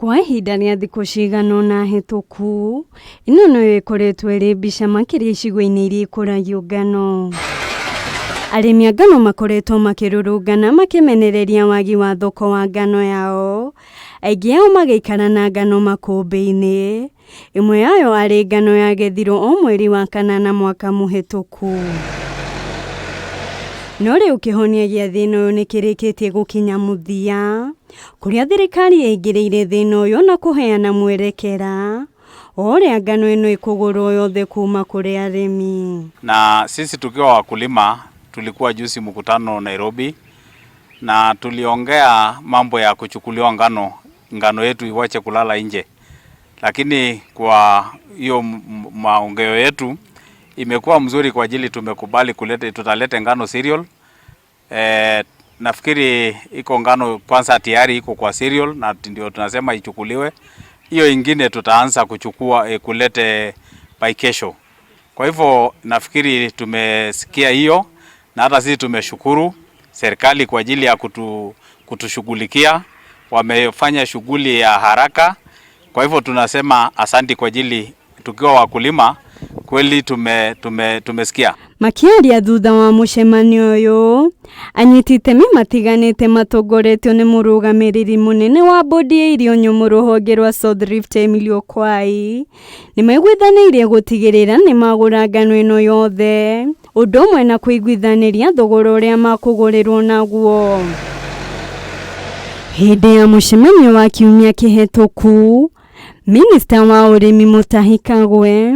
Kwa ihinda rĩa thikũ cigana ũna hĩtũku, ĩno noyo ĩkoretwo ĩrĩ mbica makĩria icigo-inĩ iria ikũragio ngano. Arĩmi a ngano makoretwo makĩrũrũngana makĩmenereria wagi wa thoko wa ngano yao, aingĩ ao magĩikara na ngano makũmbĩ-inĩ. Ĩmwe yayo arĩ ngano yagethirwo o mweri wa kanana mwaka mũhĩtũku. No rĩu kĩhonia gĩa thĩna ũyũ nĩ kĩrĩkĩtie gũkinya mũthia, kũrĩa thirikari ĩingĩrĩire thĩna ũyũ na kũheana mwerekera wa ũrĩa ngano ĩno ĩkũgũrwo yothe kuma kũrĩ arĩmi. Na sisi tukiwa wakulima tulikuwa juzi mkutano Nairobi na tuliongea mambo ya kuchukuliwa ngano, ngano yetu iwache kulala nje, lakini kwa hiyo maongeo yetu imekuwa mzuri kwa ajili tumekubali kulete, tutalete ngano cereal. Nafikiri iko ngano kwanza tayari iko kwa cereal na ndio tunasema ichukuliwe. Hiyo ingine tutaanza kuchukua kulete by kesho. Kwa hivyo nafikiri tumesikia hiyo na hata sisi tumeshukuru serikali kwa ajili ya kutushughulikia. Wamefanya shughuli ya haraka. Kwa hivyo tunasema asanti kwa ajili tukiwa wakulima kweli tumesikia. Makĩaria thutha wa mũcemanio ũyũ, anyiti itemi matiganĩte matongoretio nĩ mũrũgamĩrĩri mũnene wa bodi ya irio nyũmũ rũhonge rwa South Rift Emily Okwai nĩ maiguithanĩirie gũtigĩrĩra nĩ magũra ngano ĩno yothe ũndũ ũmwe na kũiguithanĩria thogora ũrĩa makũgũrĩrwo naguo. Hĩndĩ ya mũcemanio wa kiumia kĩhetũku, Minista wa ũrĩmi Mutahi Kagwe,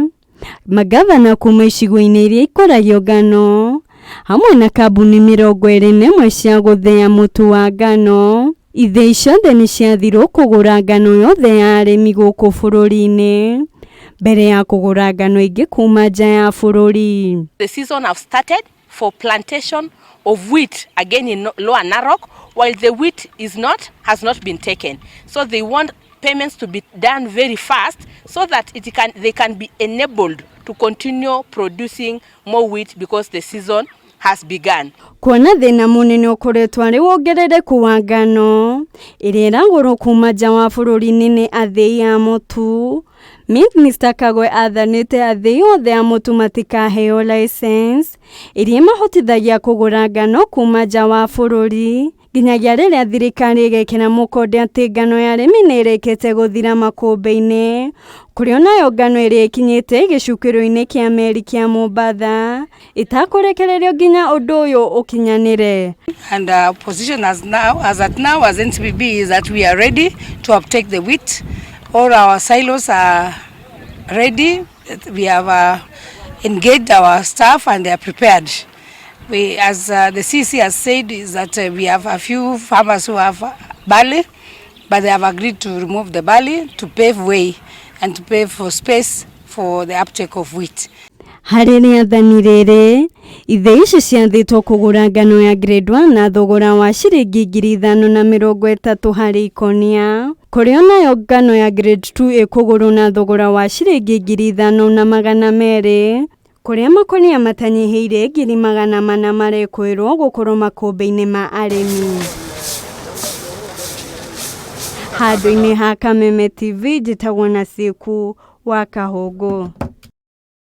magavana kuma icigo-inĩ iria ikũragio ngano hamwe na kambuni 21 cia gũthĩa mũtu wa ngano, ithĩi ciothe nĩ ciathirwo kũgũra ngano yothe ya arĩmi gũkũ bũrũri-inĩ mbere ya kũgũra ngano ingĩ kuma nja ya bũrũri. The season have started for plantation of wheat again in Lower Narok, while the wheat is not has not been taken. So they want payments to be done very fast so that it can they can be enabled to continue producing more wheat because the season has begun. Kuona thĩna mũnene ũkoretwo arĩ wongerereku wa ngano ĩrĩa ĩragũrwo kuma nja wa bũrũri-inĩ nĩ athĩi a mũtu, Minista Kagwe athanĩte athĩi othe a mũtu matikaheo license ĩrĩa ĩmahotithagia kũgũra ngano kuma nja wa bũrũri nginyagia rĩrĩa thirikari ĩgekĩra mũkonde atĩ ngano ya arĩmi nĩ ĩrĩkĩte gũthira makũmbĩ-inĩ kũrĩa onayo ngano ĩrĩa ĩkinyĩte gĩcukĩro-inĩ kĩa meri kĩa Mombatha ĩtakũrekererio nginya ũndũ ũyũ ũkinyanĩre. And our position as at now, as NCPB, is that we are ready to uptake the wheat. All our silos are ready. We have engaged our staff and they are prepared. We, as the CC has said, is that we have a few farmers who have barley, but they have agreed to remove the barley to pave way and to pave for space for the uptake of wheat. Harĩ rĩathani rĩrĩ, ithĩi ici ciathĩtwo kũgũra ngano ya grade 1 na thogora wa ciringi 5,030 harĩ ikonia, kũrĩa onayo ngano ya grade 2 ĩkũgũrwo na thogora wa ciringi 5,200 kũrĩa makonia matanyihĩire 400,000 marekwĩrwo gũkorwo makũmbĩ-inĩ ma arĩmi. Handũ-inĩ ha Kameme TV, njĩtagwo Nasieku wa Kahũngũ.